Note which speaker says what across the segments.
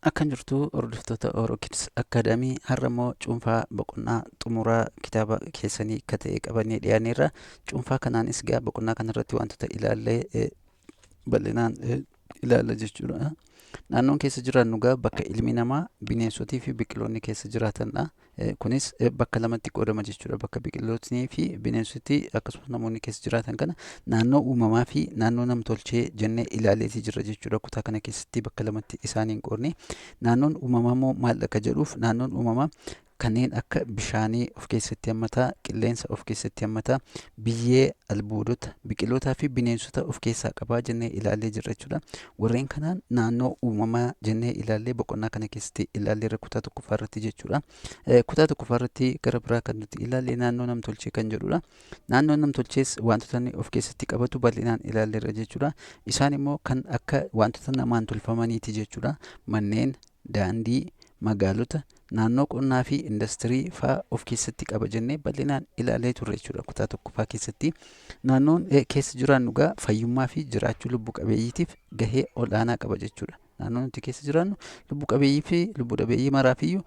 Speaker 1: Akkam jirtu hordoftoota Orokids Academy, har'a immoo cuunfaa boqonnaa xumuraa kitaaba keessanii akka ta'e qabannee dhiyaanneerra. Cuunfaa kanaanis egaa boqonnaa kanarratti wantoota ilaallee bal'inaan ilaalla jechuudha. Naannoon keessa jiraannu egaa bakka ilmi namaa, bineensotii fi biqiloonni keessa jiraatanidha. Kunis bakka lamatti qoodama jechuudha. Bakka biqilootnii fi bineensoti akkasumas namoonni keessa jiraatan kana naannoo uumamaa fi naannoo namtolchee jennee ilaaleetii jirra jechuudha. Kutaa kana keessatti bakka lamatti isaaniin qoodne. Naannoon uumamaa immoo maal akka jedhuuf, naannoon uumamaa kanneen akka bishaanii of keessatti hammata, qilleensa of keessatti hammata, biyyee, albuudota, biqilootaa fi bineensota of keessaa qabaa jennee ilaallee jirra jechuudha. Warreen kanaan naannoo uumamaa jennee ilaallee boqonnaa kana keessatti ilaalleerra kutaa tokkoffaa irratti jechuudha. Kutaa tokkoffaa irratti gara biraa kan nuti ilaalle naannoo namtolchee kan jedhudha. Naannoon namtolchees wantoota inni of keessatti qabatu bal'inaan ilaalleerra jechuudha. Isaan immoo kan akka wantoota namaan tolfamaniiti jechuudha. Manneen, daandii, magaalota, naannoo qonnaa fi industirii fa'aa of keessatti qaba jennee bal'inaan ilaalee turre jechuudha kutaa tokkoffaa keessatti. Naannoon keessa jiraannu egaa fayyummaa fi jiraachuu lubbu qabeeyyiitiif gahee ol'aanaa qaba jechuudha. Naannoo nuti keessa jiraannu lubbu qabeeyyii fi lubbu dhabeeyyii maraafiyyuu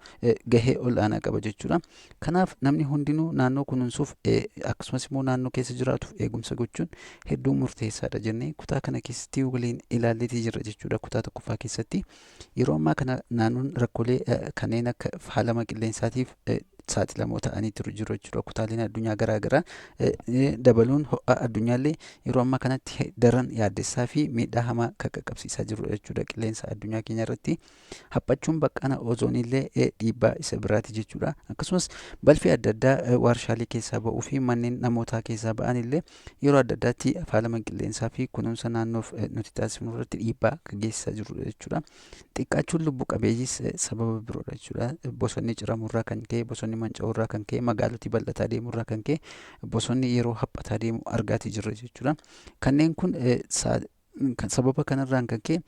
Speaker 1: gahee ol'aanaa qaba jechuudha. Kanaaf namni hundinuu naannoo kunuunsuuf, akkasumas immoo naannoo keessa jiraatuuf eegumsa gochuun hedduu murteessaadha jennee kutaa kana keessatti waliin ilaalleetii jirra jechuudha kutaa tokkoffaa keessatti. Yeroo ammaa kana naannoon rakkoolee kanneen akka faalama qilleensaatiif saaxilamoo ta'anii jiru jechuudha. Kutaaleen addunyaa garaa garaa dabaluun ho'a addunyaallee yeroo ammaa kanatti daran yaaddessaa fi miidhaa hamaa kan qaqqabsiisaa jirudha jechuudha qilleensa addunyaa keenya irratti. Haphachuun baqqaana oozooniillee dhiibbaa isa biraati jechuudha. Akkasumas balfi adda addaa waarshaalee keessaa ba'uu fi manneen namootaa keessaa ba'an illee yeroo adda addaatti faalama qilleensaa fi kunuunsa naannoof nuti taasifnu irratti dhiibbaa kan geessisaa jirudha jechuudha. Xiqqaachuun lubbu qabeeyyiis sababa biroodha jechuudha. Bosonni ciramurraa kan ka'e, bosonni manca'urraa kan ka'e, magaaloti bal'ataa deemurraa kan ka'e bosonni yeroo haphataa deemu argaatii jirra jechuudha. Kanneen kun sababa kanarraan kan ka'e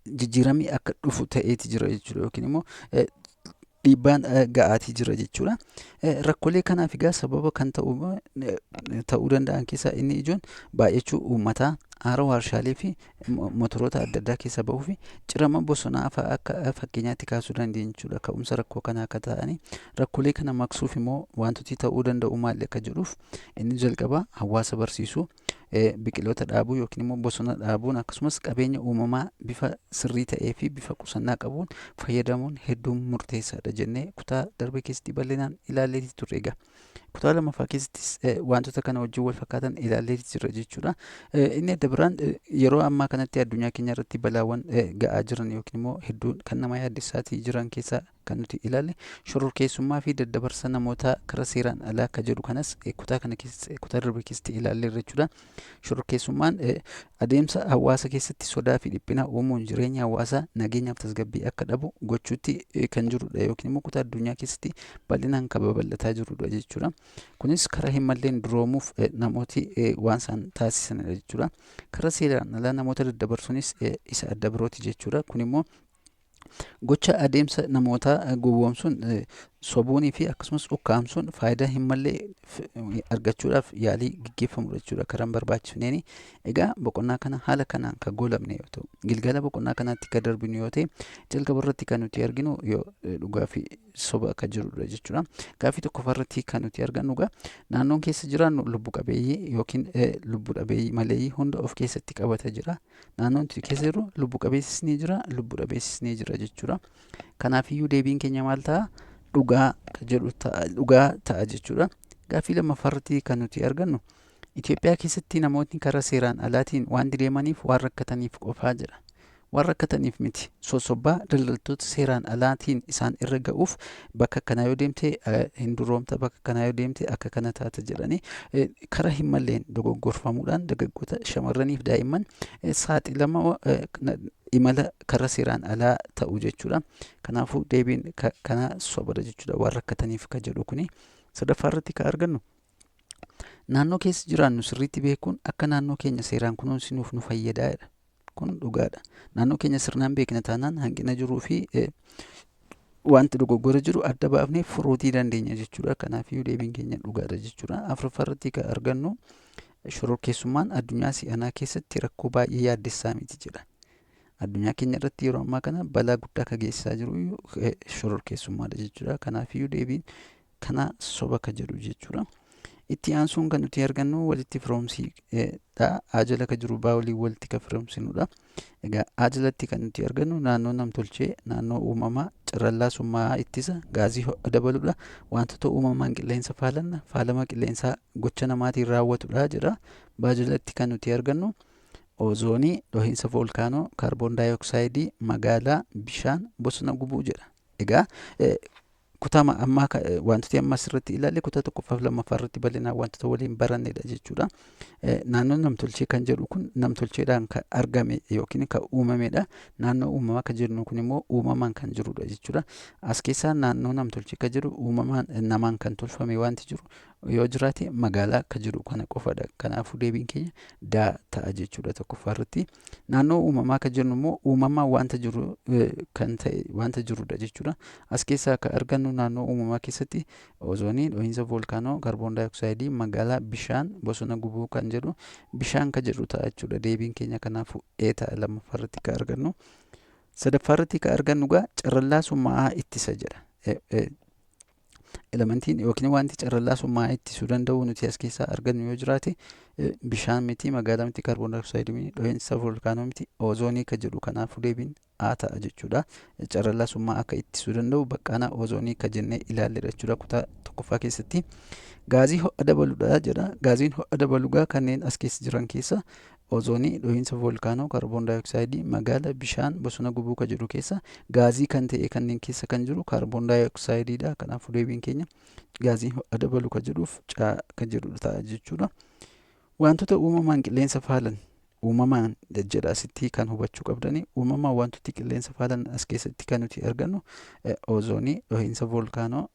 Speaker 1: jijjiiramni akka dhufu ta'eeti jira jechuudha, yookiin immoo dhiibbaan ga'aatii jira jechuudha. Rakkoolee kanaaf egaa sababa kan ta'uu danda'an keessaa inni ijoon baay'achuu uummataa, aara warshaalee fi motoroota adda addaa keessa bahuu fi cirama bosonaa fa'aa akka fakkeenyaatti kaasuu dandeenya jechuudha. Ka'umsa rakkoo kanaa akka ta'anii rakkoolee kana maqsuuf immoo wantooti ta'uu danda'u maali akka jedhuuf, inni jalqabaa hawaasa barsiisuu, biqiloota dhaabuu yookiin immoo bosona dhaabuun, akkasumas qabeenya uumamaa bifa sirrii ta'ee fi bifa qusannaa qabuun fayyadamuun hedduu murteessaadha jennee kutaa darbe keessatti bal'inaan ilaalleetii turre egaa. Kutaa lammaffaa keessattis wantoota kana wajjin wal fakkaatan ilaalleetii jirra jechuudha. Inni adda biraan yeroo ammaa kanatti addunyaa keenya irratti balaawwan ga'aa jiran yookiin immoo hedduu kan nama yaaddessaatii jiran keessaa kan nuti ilaalle shororkeessummaa fi daddabarsa namootaa karaa seeraan alaa akka jedhu kanas kutaa kana keessa kutaa darbe keessatti ilaalleerra jechuudha. Shororkeessummaan adeemsa hawaasa keessatti sodaa fi dhiphina uumuun jireenya hawaasaa nageenyaaf tasgabbii akka dhabu gochuutti kan jirudha, yookiin immoo kutaa addunyaa keessatti bal'inaan kan babal'ataa jirudha jechuudha. Kunis karaa hin malleen duroomuuf namooti waan isaan taasisanidha jechuudha. Karaa seeraan alaa namoota daddabarsuunis isa adda birooti jechuudha. Kun immoo gocha adeemsa namoota gowwoomsuun, sobuunii fi akkasumas ukkaamsuun faayidaa hin malle argachuudhaaf yaalii gaggeeffamudha jechuudha karaa hin barbaachifneeni. Egaa boqonnaa kana haala kanaan kan goolabne yoo ta'u, gilgala boqonnaa kanaatti kan darbinu yoo ta'e, jalqaba irratti kan nuti arginu yoo dhugaa fi soba akka jirudha jechuudha. Gaaffii tokkoffaa irratti kan nuti argannu egaa naannoon keessa jiraannu lubbu qabeeyyii yookiin lubbu dhabeeyyii maleeyyii hunda of keessatti qabata jira. Naannoon nuti keessa jirru lubbu qabeessis ni jira, lubbu dhabeessis ni jira jechuudha. Kanaafiyyuu deebiin keenya maal ta'a? Dhugaa jedhu ta'a, dhugaa ta'a jechuudha. Gaaffii lammaffaa irratti kan nuti argannu Itoophiyaa keessatti namootni karaa seeraan alaatiin waan deemaniif waan rakkataniif qofaa jedha. Waan rakkataniif miti. Sossobbaa daldaltoota seeraan alaatiin isaan irra ga'uuf bakka akkanaa yoo deemte hin duroomta, bakka akkanaa yoo deemte akka kana taata jedhanii karaa hin malleen dogoggorfamuudhaan dargaggoota, shamarraniif daa'imman saaxilama imala karaa seeraan alaa ta'u jechuudha. Kanaafuu deebiin kanaa sobadha jechuudha, waan rakkataniif kan jedhu kuni. Sadaffaa irratti kan argannu naannoo keessa jiraannu sirriitti beekuun akka naannoo keenya seeraan kunuunsinuuf nu fayyadaa jedha. Kun dhugaadha. Naannoo keenya sirnaan beekna taanaan hanqina jiruu fi wanti dogoggora jiru adda baafnee furuutii dandeenya jechuudha. Kanaafiyyuu deebiin keenya dhugaadha jechuudha. Afuraffaa irratti kan argannu shororkeessummaan addunyaa si'anaa keessatti rakkoo baay'ee yaaddessaa miti jedha. Addunyaa keenya irratti yeroo ammaa kana balaa guddaa kan geessisaa jiru shororkeessummaadha jechuudha. Kanaafiyyuu deebiin kana soba ka jedhu jechuudha. Itti aansuun kan nuti argannu walitti firoomsiidha. A jala ka jiru baa waliin walitti kan firoomsinudha. Egaa A jalatti kan nuti argannu naannoo namtolchee, naannoo uumamaa, carrallaa summaa'aa ittisa, gaazii ho'a dabaludha. Wantoota uumamaan qilleensa faalan, faalama qilleensaa gocha namaatiin raawwatudha jedha. Baa jalatti kan nuti argannu oozoonii, dhohiinsa voolkaanoo, kaarboon daayooksaayidii, magaalaa, bishaan, bosona gubuu jedha. Egaa kutaa ammaa wantooti amma asirratti ilaalle kutaa tokkoffaa fi lammaffaa irratti bal'inaan wantoota waliin barannedha jechuudha. Naannoon namtolchee kan jedhu kun namtolcheedhaan kan argame yookiin kan uumamedha. Naannoo uumamaa kan jennu kun immoo uumamaan kan jirudha jechuudha. As keessaa naannoo namtolchee kan jedhu uumamaan namaan kan tolfame wanti jiru yoo jiraate magaalaa kan jedhu kana qofadha. Kanaafuu deebiin keenya daa ta'a jechuudha tokkoffaa irratti. Naannoo uumamaa kan jennu immoo uumamaan wanta jiru kan ta'e wanta jirudha jechuudha. As keessaa kan argannu naannoo uumamaa keessatti oozoonii, dhohiinsa voolkaanoo, kaarboon daayooksaayidii, magaalaa, bishaan, bosona gubuu kan jedhu bishaan kan jedhu ta'a jechuudha. Deebiin keenya kanaafuu ee ta'a lammaffaa irratti kan argannu. Sadaffaa irratti kan argannu egaa carrallaa summaa'aa ittisa jedha. Elementiin yookiin wanti carrallaa summaa'aa ittisuu danda'u nuti as keessaa argannu yoo jiraate bishaan miti, magaalaa miti, kaarboon daayooksaayidii miti, dhohiinsa voolkaanoo miti, oozoonii kan jedhu kanaafuu deebiin A ta'a jechuudha. Carrallaa summaa'aa akka ittisuu danda'u baqqaana oozoonii kan jennee ilaalledha jechuudha kutaa tokkoffaa keessatti. Gaazii ho'a dabaludha jedha. Gaaziin ho'a dabalu gaa kanneen as keessa jiran keessa oozoonii, dhohiinsa voolkaanoo, kaarboon daayooksaayidii, magaala, bishaan, bosona gubuu kan jedhu keessa gaazii kan ta'e kanneen keessa kan jiru kaarboon daayooksaayidiidha. Kanaafuu deebiin keenya gaaziin ho'a dabalu kan jedhuuf caa kan jedhu ta'a jechuudha. Wantoota uumamaan qilleensa faalan uumamaan jedha asitti kan hubachuu qabdani. Uumamaan wantooti qilleensa faalan as keessatti kan nuti argannu oozoonii, dhohiinsa voolkaanoo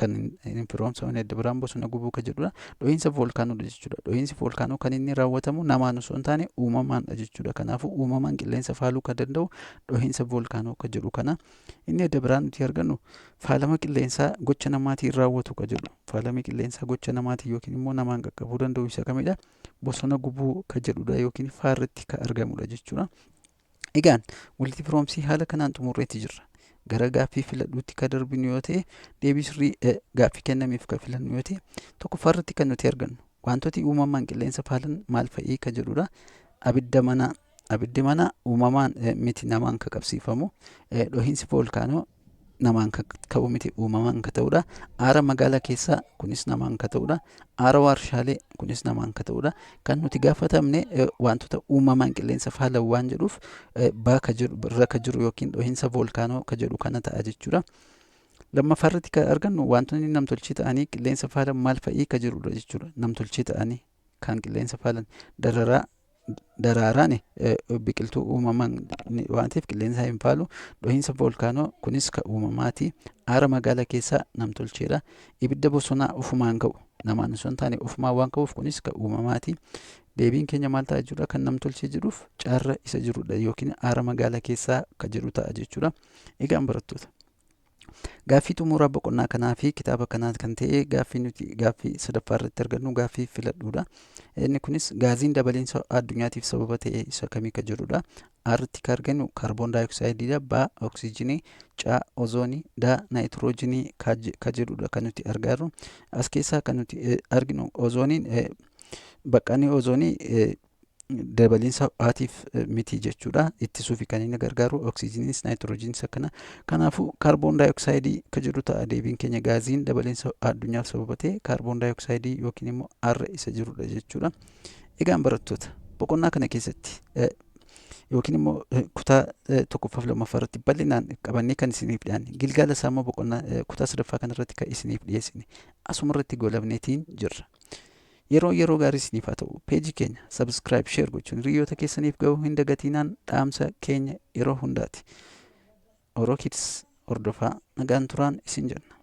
Speaker 1: kan hin firoomsamne adda biraan bosona gubuu kan jedhudha. Dhohiinsa voolkaanoodha jechuudha. Dhohiinsi voolkaanoo kan inni raawwatamu namaan osoo hin taane uumamaandha jechuudha. Kanaafuu uumamaan qilleensa faaluu kan danda'u dhohiinsa voolkaanoo kan jedhu kana. Inni adda biraan nuti argannu faalama qilleensaa gocha namaatiin raawwatu kan jedhu. Faalama qilleensaa gocha namaatiin yookiin immoo namaan qaqqabuu danda'u isa kamidha? Bosona gubuu kan jedhudha yookiin faarratti kan argamudha jechuudha. Egaan walitti firoomsii haala kanaan xumurreetti jirra. Gara gaaffii filadhuutti kan darbinu yoo ta'e deebii sirrii gaaffii kennameef kan filannu yoo ta'e tokkoffaa irratti kan nuti argannu wantooti uumamaan qilleensa faalan maal fa'ii kan jedhudha. Abidda manaa abiddi manaa uumamaan miti namaan kan qabsiifamu. Dhohiinsi voolkaanoo namaan kan ka'u miti uumamaan kan ta'udha. Aara magaalaa keessaa kunis namaan kan ta'udha. Aara waarshaalee kunis namaan kan ta'udha. Kan nuti gaafatamne wantoota uumamaan qilleensa faalan waan jedhuuf baa ka jedhu irra ka jiru yookiin dhohiinsa voolkaanoo ka jedhu kana ta'a jechuudha. Lammaffaa irratti kan argannu wantoonni namtolchee ta'anii qilleensa faalan maal fa'ii ka jedhudha jechuudha. Namtolchee ta'anii kan qilleensa faalan dararaa daraaraan biqiltuu uumamaan waan ta'eef qilleensa hin faalu. Dhohiinsa voolkaanoo kunis kan uumamaati. Aara magaalaa keessaa namtolcheedha. Ibidda bosonaa ofumaan ka'u namaan osoo hin taane ofumaan waan ka'uuf kunis kan uumamaati. Deebiin keenya maal ta'a jechuudha? Kan namtolchee jedhuuf caarra isa jirudha yookiin aara magaalaa keessaa kan jedhu ta'a jechuudha. Egaan barattoota. Gaaffii xumuraa boqonnaa kanaa fi kitaaba kanaa kan ta'e gaaffii nuti gaaffii sadaffaa irratti argannu gaaffii filadhuudha. Inni kunis gaaziin dabaliinsa addunyaatiif sababa ta'e isa kamii kan jedhudha. A irratti kan argannu kaarboon daayoksaayidiidha. B oksijiinii, C ozoonii, D naayitiroojiinii kan jedhudha kan nuti argaa jirru. As keessaa kan nuti arginu ozooniin baqqaanni ozoonii dabaliinsa ho'aatiif miti jechuudha. Ittisuufi kan inni gargaaru oksijiinis naayitiroojiinis akkana. Kanaafuu kaarboon daayoksaaydii kan jedhu ta'a deebiin keenya gaaziin dabaliinsa ho'aa addunyaaf sababa ta'e kaarboon daayoksaaydii yookiin immoo arra isa jirudha jechuudha. Egaan barattoota boqonnaa kana keessatti yookiin immoo kutaa tokkoffaa fi lammaffaa irratti bal'inaan qabannee kan isiniif dhiyaanne gilgaala isaa immoo boqonnaa kutaa sadaffaa kanarratti kan isiniif dhiyeessine asuma irratti goolabneetiin jirra. Yeroo yeroo gaarii isiniif haa ta'u. Peejii keenya subscribe share gochuun hiriyoota keessaniif ga'uu hin dagatiinaan dhaamsa keenya yeroo hundaati. Oro Kids hordofaa nagaan turaan isin jenna.